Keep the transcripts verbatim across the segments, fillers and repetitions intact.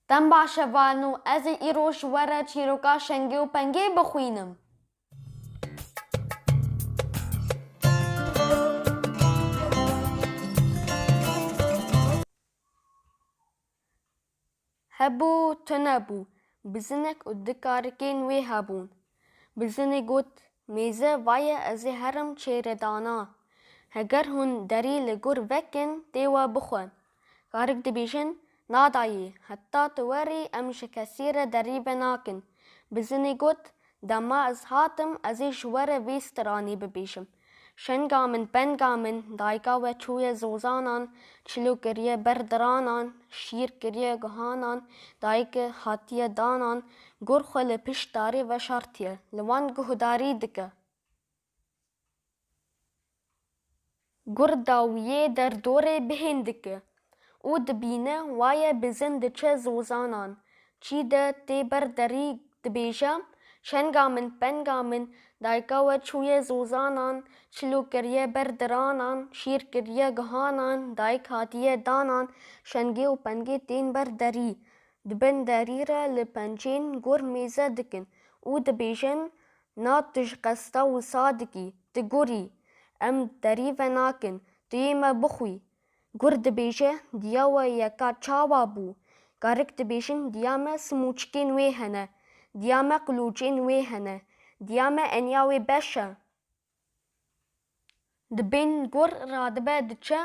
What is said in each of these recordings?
Dem baş hevalno, ez ê îro ji we re çîroka Şengê û Pengê bixwînim. Hebû tune bû. Bizinek û du karikên wê hebûn. Bizinê got, mêze vaye ez ê herim çêredana. Heger hûn derî li gur vekin, tê we bixwin. Karik dibêjin, na dayê, heta tu werî em ji kesî re derî venakin. Bizinê got, dema ez hatim, ez ê ji we re vê stranê bibêjim. Şenga min, penga min, dayika we çûye zozanan, çilo kiriye ber diranan, şîr kiriye guhanan, dayike hatiye danan, gur xwe li pişt darê veşartiye, li wan guhdarî dike. Gur dawiyê derdorê bihên dike û dibîne waye bizin diçe zozanan. Çî de tê ber derî dibêje, şenga min, penga min, dayika we çûye zozanan, çilo kiriye ber diranan, şîr kiriye guhanan, dayik hatiye danan, şengê û pengê tên ber derî. Di bin derî re li pencên gur mêze dikin û dibêjin, na tu ji qesta wisa dikî, tu gur î. Em derî venakin, tu yê me bixwî. Gur dibêje, diya we yeka çawa bû? Karik dibêjin, diya me simûçikên wê hene, diya me qilûcên wê hene, diya me enya wê beş e. Dibên gur radibe diçe,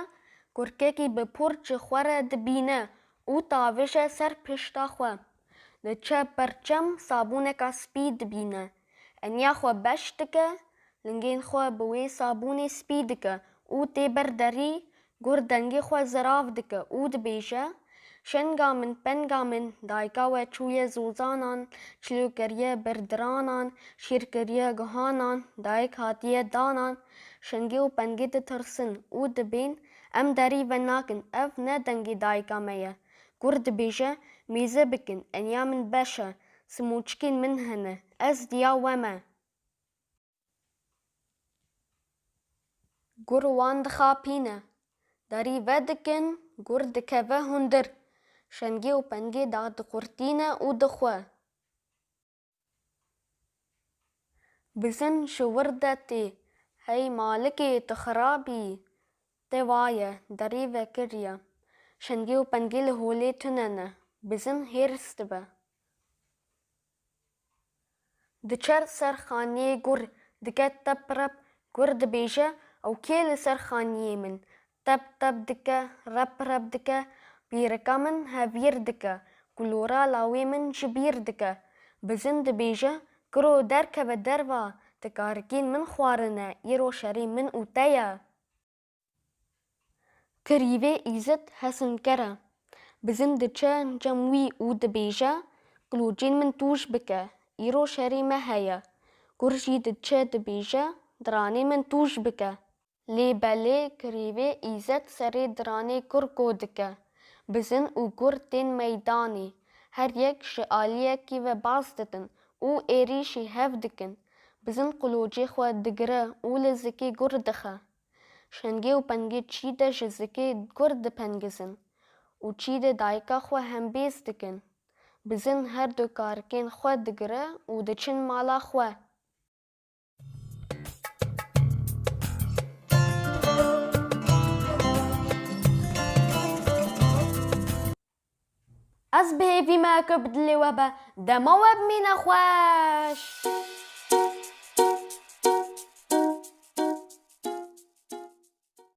kurkekî bi pûr ji xwe re dibîne û tavije ser pişta xwe. Diçe perçem sabûneka spî dibîne. Enya xwe beş dike, lingên xwe bi wê sabûnê spî dike û tê ber derî, gur dengê xwe zirav dike û dibêje, şenga min, penga min, dayika we çûye zozanan, çilo kiriye ber diranan, şîr kiriye guhanan, dayik hatiye danan, şengê û pengê ditirsin û dibên, em derî venakin, ev ne dengê dayika me ye. Gur dibêje, mêze bikin, enya min beş e, simûçikên min hene, ez diya we me. Gur wan dixapîne. Derî vedikin, gur dikeve hundir. Şengê û pengê dadiqurtîne û dixwe. Bizin ji wir de tê. Hey malikê, tu xirab î. Tê vaye, derî vekiriye. Şengê û pengê li holê tune ne. Bizin hêrs dibe. Diçe ser xaniyê gur, dike tep rep, gur dibêje, ew kê li ser xaniyê min? Tep tep dike, rep rep dike, pîrika min hevîr dike, kulora lawê min ji bîr dike. Bizin dibêje, kuro derkeve derva, ti karikên min xwarine, îro şerê min û te ye. Kirîvê Îzet hesinker e. Bizin diçe cem wî û dibêje, qilûcên min tûj bike, îro şerê me heye. Kur jî diçe dibêje, diranê min tûj bike. Lê belê kirîvê Îzet serê diranê kur ko dike. Bizin û kur tên meydanê. Her yek ji aliyekî ve baz didin û êrîşî hev dikin. Bizin qilûcê xwe digire û li zikê gur dixe. Şengê û pengê çî de ji zikê gur dipengizin û çî de dayika xwe hembêz dikin. Bizin her du karikên xwe digire û diçin mala xwe. Ez bi hêvî me ku bi dilê we be, dema we bimîne xweş.